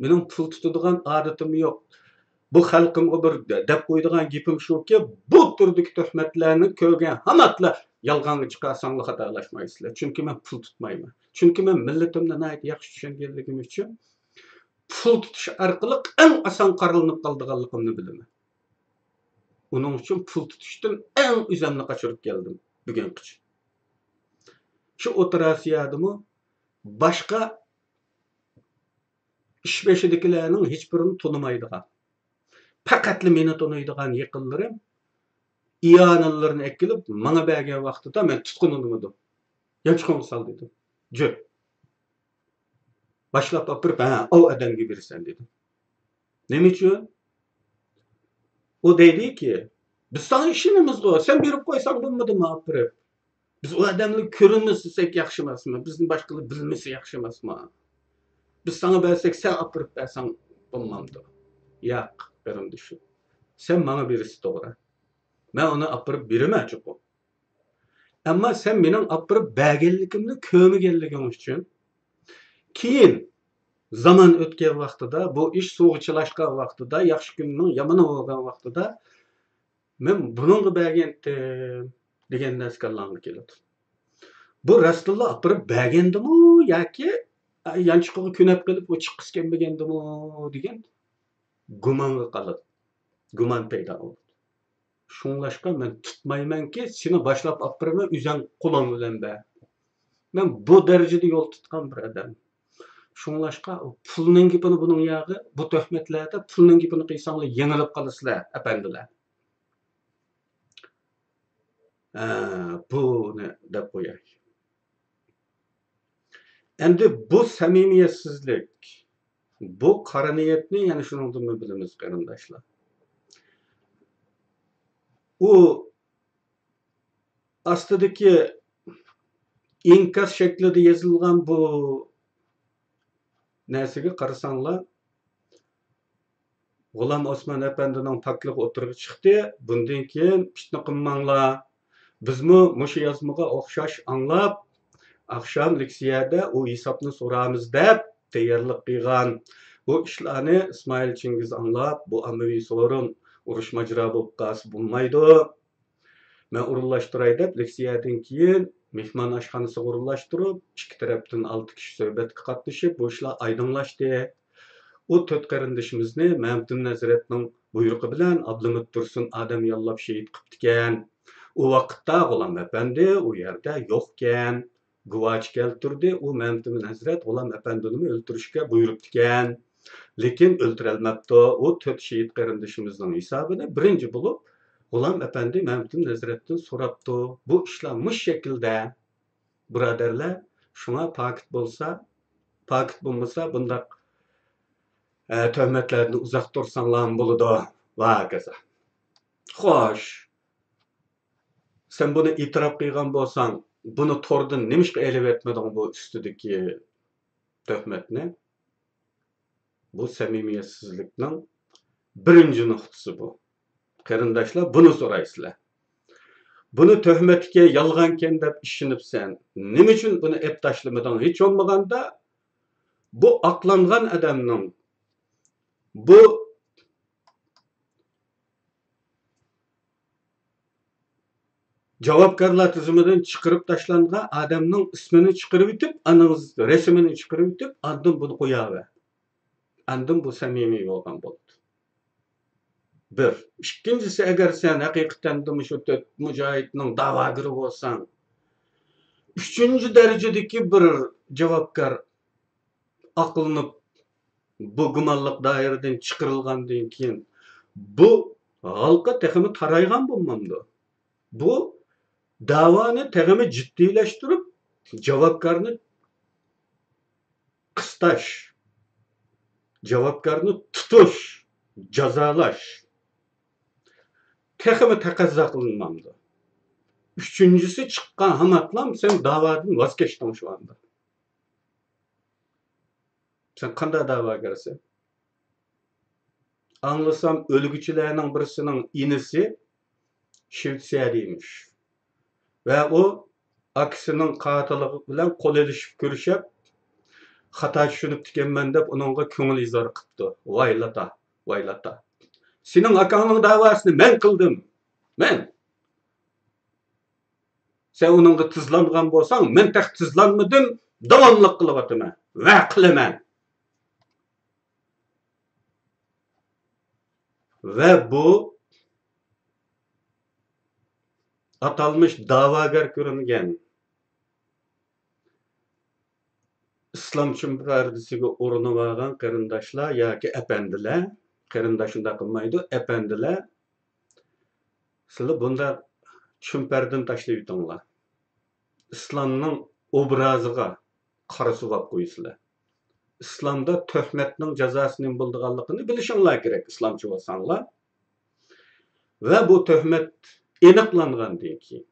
مېنىڭ پۇل تۇتىدىغان ئادىتىم يوق. بۇ خەلقىمگە بىر دەپ قويىدىغان گېپىم شۇكى، بۇ تۈردىكى تۆھمەتلەرنى كۆرگەن ھاماتلا يالغانغا چىقارساڭلار خاتالاشمايسىلەر. چۈنكى مەن پۇل تۇتمايمەن. چۈنكى مەن مىللىتىمنى ناھايىتى ياخشى چۈشەنگەنلىكىم ئۈچۈن، پۇل تۇتۇش ئارقىلىق ئەڭ ئاسان قارىلىنىپ قالىدىغانلىقىمنى بىلىمەن. ئۇنىڭ ئۈچۈن پۇل تۇتۇشتىن ئەڭ ئۆزۈمنى قاچۇرۇپ كەلدىم بۈگۈنگىچە. شۇ ئوتتۇرا ئاسىيادىمۇ باشقا ئىش بېشىدىكىلەرنىڭ ھېچبىرىنى تونۇمايدىغان، پەقەتلا مېنى تونۇيدىغان يېقىنلىرىم ئىئانىلىرىنى ئەكېلىپ ماڭا بەرگەن ۋاقتىدا مەن تۇتقىنىنىمىدىم. يانچۇقۇڭغا سال دېدىم. جۈر. باشلاپ ئاپىرىپ، ھە، ئاۋۇ ئادەمگە بېرىسەن دېدىم. نېمە ئۈچۈن؟ ئۇ دەيدىكى، بىز ساڭا ئىشىنىمىزغۇ، سەن بېرىپ قويساڭ بولمىدىمۇ ئاپىرىپ؟ بىز ئۇ ئادەمنى كۆرىمىز دېسەك ياخشى ئەمەسمۇ؟ بىزنى باشقىلار بىلمىسە ياخشى ئەمەسمۇ؟ بىز ساڭا بەرسەك، سەن ئاپىرىپ بەرسەڭ بولمامدۇ؟ ياق، قېرىندىشىم. سەن ماڭا بېرىسە توغرا. مەن ئۇنى ئاپىرىپ بېرىمەن چوقۇم. ئەمما سەن مېنىڭ ئاپىرىپ بەرگەنلىكىمنى كۆرمىگەنلىكىڭ ئۈچۈن، كېيىن زامان ئۆتكەن ۋاقتىدا، بۇ ئىش سۇغا چىلاشقان ۋاقتىدا، ياخشى كۈننىڭ يامىنى بولغان ۋاقتىدا، مەن بۇنىڭغا بەرگەنتىم دېگەن نەرسە كاللاڭغا كېلىدۇ. بۇ راستتىنلا ئاپىرىپ بەرگەندىمۇ ياكى يانچۇقىغا كۆنەپ قېلىپ ئۇ چىققۇسى كەلمىگەندىمۇ دېگەن گۇمانغا قالىدۇ. گۇمان پەيدا بولىدۇ. شۇڭلاشقا مەن تۇتمايمەنكى، سېنى باشلاپ ئاپىرىمەن، ئۆزۈڭ قولۇڭ بىلەن بەر. مەن بۇ دەرىجىدە يول تۇتقان بىر ئادەم. شۇڭلاشقا پۇلنىڭ گېپىنى بۇنىڭ ياغى، بۇ تۆھمەتلەردە پۇلنىڭ گېپىنى قىلساڭلار يېڭىلىپ قالىسىلەر، ئەپەندىلەر. ئە، بۇنى دەپ قوياي. ئەمدى بۇ سەمىمىيەتسىزلىك، بۇ قارا نىيەتنى يەنە شۇنىڭدىنمۇ بىلىمىز، قېرىنداشلار. ئۇ ئاستىدىكى ئىنكاس شەكلىدە يېزىلغان بۇ نەرسىگە قارىساڭلار، غۇلام ئوسمان ئەپەندىنىڭ پاكلىقى ئوتتۇرىغا چىقتى. بۇندىن كېيىن پىتنە قىلماڭلار. بىزمۇ مۇشۇ يازمىغا ئوخشاش ئاڭلاپ، ئاخشام لېكسىيەدە ئۇ ھېسابنى سورارمىز دەپ تەييارلىق قىلغان. بۇ ئىشلارنى ئىسمائىل چىڭگىز ئاڭلاپ، بۇ ئاممىۋى سورۇن، ئۇرۇش ماجىرا بولۇپ قالسا بولمايدۇ. مەن ئورۇنلاشتۇراي دەپ، لېكسىيەدىن كېيىن مېھمان ئاشخانىسىغا ئورۇنلاشتۇرۇپ، ئىككى تەرەپتىن ئالتە كىشى سۆھبەتكە قاتنىشىپ، بۇ ئىشلار ئايدىڭلاشتى. ئۇ تۆت قېرىندىشىمىزنى مەمتىمىن ھەزرەتنىڭ بۇيرۇقى بىلەن ئابلىمىت تۇرسۇن ئادەم ياللاپ شېھىت قىپتىكەن. ئۇ ۋاقىتتا غۇلام ئەپەندى ئۇ يەردە يوقكەن. گۇۋاچى كەلتۈردى، ئۇ مەمتىمىن ھەزرەت غۇلام ئەپەندىنىمۇ ئۆلتۈرۈشكە بۇيرۇپتىكەن. لېكىن ئۆلتۈرەلمەپتۇ. ئۇ تۆت شېھىت قېرىندىشىمىزنىڭ ھېسابىنى بىرىنچى بولۇپ غۇلام ئەپەندى مەمتىم ھەزرەتتىن سوراپتۇ. بۇ ئىشلار مۇشۇ شەكىلدە، بۇرادەرلەر. شۇڭا پاكىت بولسا، پاكىت بولمىسا، بۇنداق، ئە، تۆھمەتلەردىن ئۇزاق تۇرساڭلارمۇ بولىدۇ. ۋە ھاكازا. خوش. سەن بۇنى ئېتىراپ قىلغان بولساڭ، بۇنى توردىن نېمىشقا ئېلىۋەتمىدىڭ بۇ ئۈستىدىكى تۆھمەتنى؟ بۇ سەمىمىيەتسىزلىكنىڭ بىرىنچى نۇقتىسى بۇ. قېرىنداشلار، بۇنى سورايسىلەر. بۇنى تۆھمەتكە يالغانكەن دەپ ئىشىنىپسەن. نېمە ئۈچۈن بۇنى ئېپ تاشلىمىدىڭ؟ ھېچ بولمىغاندا بۇ ئاقلانغان ئادەمنىڭ، بۇ جاۋابكارلار تىزىمىدىن چىقىرىپ تاشلانغان ئادەمنىڭ ئىسمىنى چىقىرىۋېتىپ، ئانىڭ رەسىمىنى چىقىرىۋېتىپ، ئاندىن بۇنى قوياۋەر. ئاندىن بۇ سەمىمىي بولغان بولىدۇ. بىر. ئىككىنچىسى، ئەگەر سەن ھەقىقەتەن مۇشۇ تۆت مۇجاھىدنىڭ داۋاگىرى بولساڭ، ئۈچىنچى دەرىجىدىكى بىر جاۋابكار ئاقلىنىپ، بۇ گۇمانلىق دائىرىدىن چىقىرىلغاندىن كېيىن، بۇ ھالقا تېخىمۇ تارايغان بولمامدۇ؟ بۇ داۋانى تېخىمۇ جىددىيلەشتۈرۈپ، جاۋابكارنى قىستاش، جاۋابكارنى تۇتۇش، جازالاش تېخىمۇ تەقەززا قىلىنمامدۇ؟ ئۈچىنچىسى چىققان ھاماتلام، سەن داۋادىن ۋاز كەچتىڭ شۇ ئاندا. سەن قانداق داۋاگەرسەن؟ ئاڭلىسام، ئۆلگۈچىلەرنىڭ بىرسىنىڭ ئىنىسى شىۋېتسىيەدە ئىمىش. ۋە ئۇ ئاكىسىنىڭ قاتىلى بىلەن قول ئېلىشىپ كۆرۈشۈپ، خاتا چۈشىنىپتىكەنمەن دەپ ئۇنىڭغا كۆڭۈل ئىزھار قىپتۇ. ۋايلاتا، ۋايلاتا. سېنىڭ ئاكاڭنىڭ داۋاسىنى مەن قىلدىم. مەن. سەن ئۇنىڭغا تىزلانغان بولساڭ، مەن تېخى تىزلانمىدىم، داۋاملىق قىلىۋاتىمەن ۋە قىلىمەن. ۋە بۇ ئاتالمىش داۋاگەر كۆرۈنگەن ئىسلام چۈمپەردىسىگە ئورىنىۋالغان قېرىنداشلار ياكى ئەپەندىلەر، قېرىنداش شۇنداق قىلمايدۇ، ئەپەندىلەر، سىلەر بۇنداق چۈمپەردىنى تاشلىۋېتىڭلار. ئىسلامنىڭ ئوبرازىغا قارا سۇ ئاپ قويىسىلەر. ئىسلامدا تۆھمەتنىڭ جازاسى نېمە بولىدىغانلىقىنى بىلىشىڭلار كېرەك، ئىسلامچى بولساڭلار. ۋە بۇ تۆھمەت ئېنىقلانغاندىن كېيىن،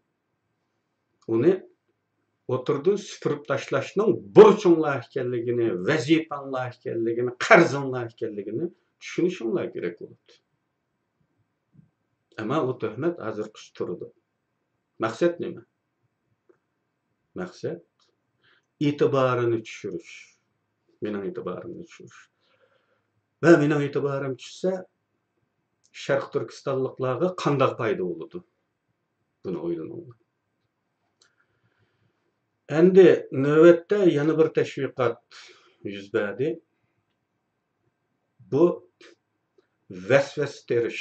ئۇنى ئوتتۇرىدىن سۈپۈرۈپ تاشلاشنىڭ بۇرچۇڭلار ئىكەنلىكىنى، ۋەزىپەڭلار ئىكەنلىكىنى، قەرزىڭلار ئىكەنلىكىنى چۈشىنىشىڭلار كېرەك بولىدۇ. ئەمما ئۇ تۆھمەت ھازىرغىچە تۇرىدۇ. مەقسەت نېمە؟ مەقسەت ئېتىبارىنى چۈشۈرۈش. مېنىڭ ئېتىبارىمنى چۈشۈرۈش. ۋە مېنىڭ ئېتىبارىم چۈشسە، شەرقىي تۈركىستانلىقلارغا قانداق پايدا بولىدۇ؟ بۇنى ئويلىنىڭلار. ئەمدى نۆۋەتتە يەنە بىر تەشۋىقات يۈز بەردى. بۇ ۋەسۋەسە تېرىش.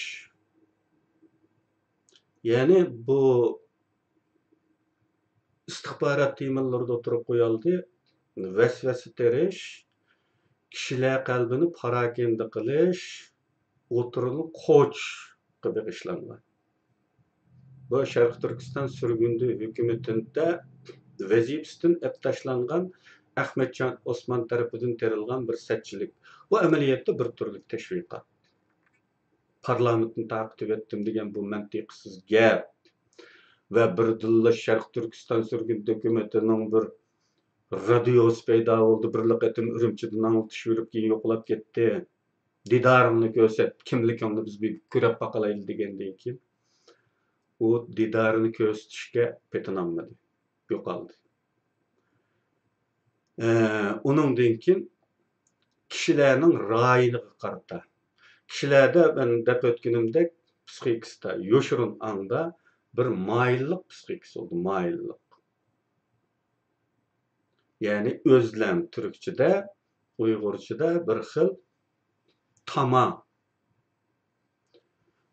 يەنى بۇ ئىستىخبارات تېمىلىرىدا تۇرۇپ قويالدى. ۋەسۋەسە تېرىش، كىشىلەر قەلبىنى پاراكەندە قىلىش، ئوتتۇرىنى قوچۇشقا بېغىشلانغان. بۇ شەرقىي تۈركىستان سۈرگۈندە ھۆكۈمىتىدە ۋەزىپىسىدىن ئەپ تاشلانغان ئەخمەتجان ئوسمان تەرىپىدىن تېرىلغان بىر سەتچىلىك. بۇ ئەمەلىيەتتە بىر تۈرلۈك تەشۋىقات. پارلامېنتنى تارقىتىۋەتتىم دېگەن بۇ مەنتىقسىز گەپ. ۋە بىردىنلا شەرقىي تۈركىستان سۈرگۈندە ھۆكۈمىتىنىڭ بىر رادىيوسى پەيدا بولدى. بىرلا قېتىم ئۈرۈمچىدىن ئاڭلىتىش بېرىپ، كېيىن يوقىلاپ كەتتى. دىدارىڭنى كۆرسەت، كىملىكىڭنى بىز بىر كۆرۈپ باقالايلى دېگەندىن كېيىن، ئۇ دىدارىنى كۆرسىتىشكە پېتىنالمىدى، يوقالدى. ئە، ئۇنىڭدىن كېيىن كىشىلەرنىڭ رايىنىغا قارىتا. كىشىلەردە مەن دەپ ئۆتكىنىمدەك پسىخىكىسىدا يوشۇرۇن ئاڭدا بىر مايىللىق پسىخىكىسى بولىدۇ، مايىللىق. يەنى ئۆزلەم تۈركچىدە، ئۇيغۇرچىدا بىر خىل تاما،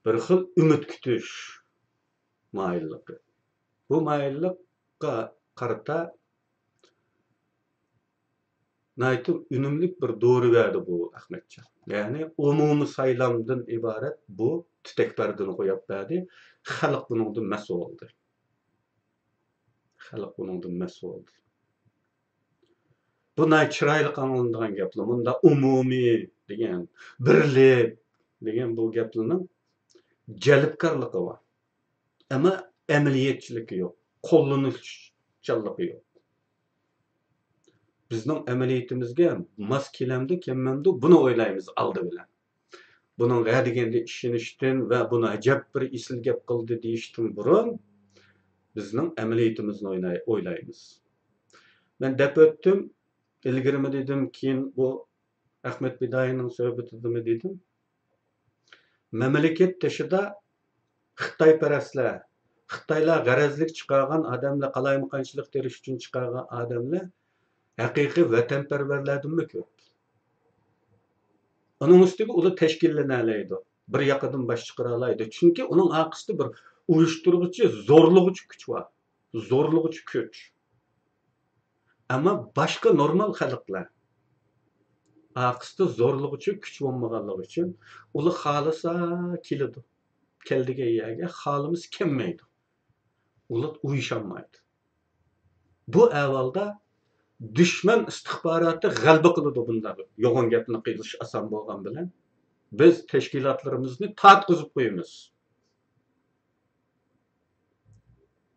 بىر خىل ئۈمىد كۈتۈش مايىللىقى. بۇ مايىللىققا قارىتا ناھايىتى ئۈنۈملۈك بىر دورا بەردى بۇ ئەخمەتجان. يەنى ئومۇمىي سايلامدىن ئىبارەت بۇ تۈتەك پەردىنى قويۇپ بەردى. خەلق بۇنىڭدىن مەست بولدى. خەلق بۇنىڭدىن مەست بولدى. بۇ ناھايىتى چىرايلىق ئاڭلىنىدىغان گەپلەر. مۇندا ئومۇمىي دېگەن، بىرلىك دېگەن بۇ گەپلەرنىڭ جەلپكارلىقى بار. ئەمما ئەمەلىيەتچىلىكى يوق، قوللىنىشچانلىقى يوق. بىزنىڭ ئەمەلىيىتىمىزگە ماس كېلەمدۇ، كەلمەمدۇ، بۇنى ئويلايمىز ئالدى بىلەن. بۇنىڭ ھە دېگەندە ئىشىنىشتىن ۋە بۇنى ئەجەب بىر ئېسىل گەپ قىلدى دېيىشتىن بۇرۇن، بىزنىڭ ئەمەلىيىتىمىزنى ئويناي-، ئويلايمىز. مەن دەپ ئۆتتۈم، ئىلگىرىمۇ دېدىم، كېيىن بۇ ئەخمەت پىدائىينىڭ سۆھبىتىدىمۇ دېدىم. مەملىكەت تېشىدا خىتايپەرەسلەر، خىتايلار غەرەزلىك چىقارغان ئادەملەر، قالايمىقانچىلىق تېرىش ئۈچۈن چىقارغان ئادەملەر ھەقىقىي ۋەتەنپەرۋەرلەردىنمۇ كۆپ. ئۇنىڭ ئۈستىگە ئۇلار تەشكىللىنەلەيدۇ. بىر ياقىدىن باش چىقىرالايدۇ. چۈنكى ئۇنىڭ ئارقىسىدا بىر ئۇيۇشتۇرغۇچى، زورلىغۇچى كۈچ بار. زورلىغۇچى كۈچ. ئەمما باشقا نورمال خەلقلەر ئارقىسىدا زورلىغۇچى كۈچ بولمىغانلىقى ئۈچۈن ئۇلار خالىسا كېلىدۇ. كەل دېگەن يەرگە، خالىمىسا كەلمەيدۇ. ئۇلار ئۇيۇشالمايدۇ. بۇ ئەھۋالدا دۈشمەن ئىستىخباراتى غەلىبە قىلىدۇ بۇنداق يوغان گەپنى قىلىش ئاسان بولغان بىلەن. بىز تەشكىلاتلىرىمىزنى تارتقۇزۇپ قويىمىز.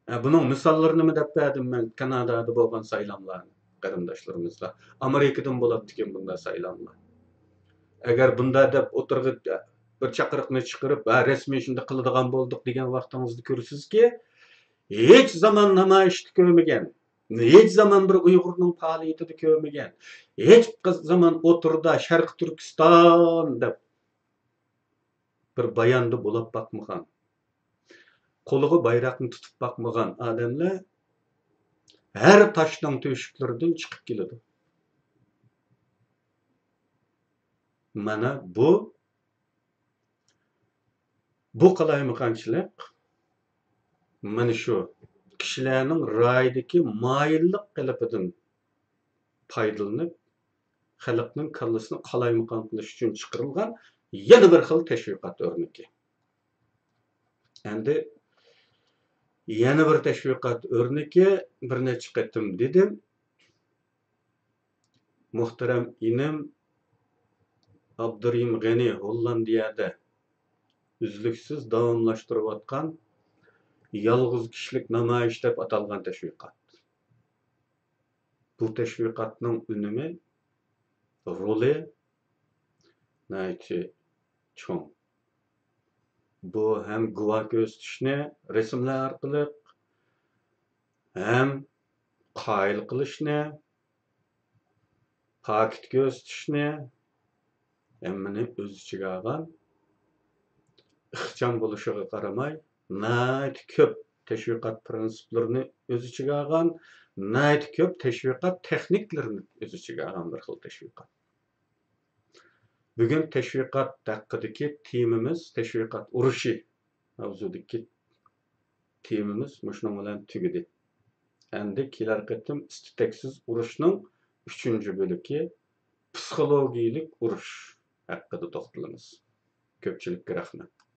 ھە، بۇنىڭ مىساللىرىنىمۇ دەپ بەردىم مەن، كانادادا بولغان سايلاملارنى قېرىنداشلىرىمىزغا. ئامېرىكىدىمۇ بولاتتىكەن بۇنداق سايلاملار. ئەگەر بۇنداق دەپ ئوتتۇرىغا بىر چاقىرىقنى چىقىرىپ، ھە، رەسمىي شۇنداق قىلىدىغان بولدۇق دېگەن ۋاقتىڭىزدا كۆرىسىزكى، ھېچ زامان نامايىشتا كۆرمىگەن، ھېچ زامان بىر ئۇيغۇرنىڭ پائالىيىتىدە كۆرمىگەن، ھېچ زامان ئوتتۇرىدا شەرقىي تۈركىستان دەپ بىر باياندا بولاپ باقمىغان، قولىغا بايراقنى تۇتۇپ باقمىغان ئادەملەر ھەر تاشنىڭ تۆشۈكلىرىدىن چىقىپ كېلىدۇ. مانا بۇ، بۇ قالايمىقانچىلىق مانا شۇ كىشىلەرنىڭ رايىدىكى مايىللىق قېلىپىدىن پايدىلىنىپ، خەلقنىڭ كاللىسىنى قالايمىقان قىلىش ئۈچۈن چىقىرىلغان يەنە بىر خىل تەشۋىقات ئۆرنىكى. ئەمدى يەنە بىر تەشۋىقات ئۆرنىكى، بىر نەچچە قېتىم دېدىم. مۇھتەرەم ئىنىم ئابدۇرېھىم غېنى ھوللاندىيەدە ئۈزلۈكسىز داۋاملاشتۇرۇۋاتقان يالغۇز كىشىلىك نامايىش دەپ ئاتالغان تەشۋىقات. بۇ تەشۋىقاتنىڭ ئۈنۈمى، رولى ناھايىتى چوڭ. بۇ ھەم گۇۋاھ كۆرسىتىشنى رەسىملەر ئارقىلىق، ھەم قايىل قىلىشنى، پاكىت كۆرسىتىشنى، ھەممىنى ئۆز ئىچىگە ئالغان، ئىخچام بولۇشىغا قارىماي، ناھايىتى كۆپ تەشۋىقات پىرىنسىپلىرىنى ئۆز ئىچىگە ئالغان، ناھايىتى كۆپ تەشۋىقات تېخنىكلىرىنى ئۆز ئىچىگە ئالغان بىر خىل تەشۋىقات. بۈگۈن تەشۋىقات ھەققىدىكى تېمىمىز، تەشۋىقات ئۇرۇشى ماۋزۇدىكى تېمىمىز مۇشۇنىڭ بىلەن تۈگىدى. ئەمدى كېلەر قېتىم ئىستتەكسىز ئۇرۇشنىڭ ئۈچىنچى بۆلىكى، پسىخولوگىيىلىك ئۇرۇش ھەققىدە توختىلىمىز. كۆپچىلىككە رەھمەت.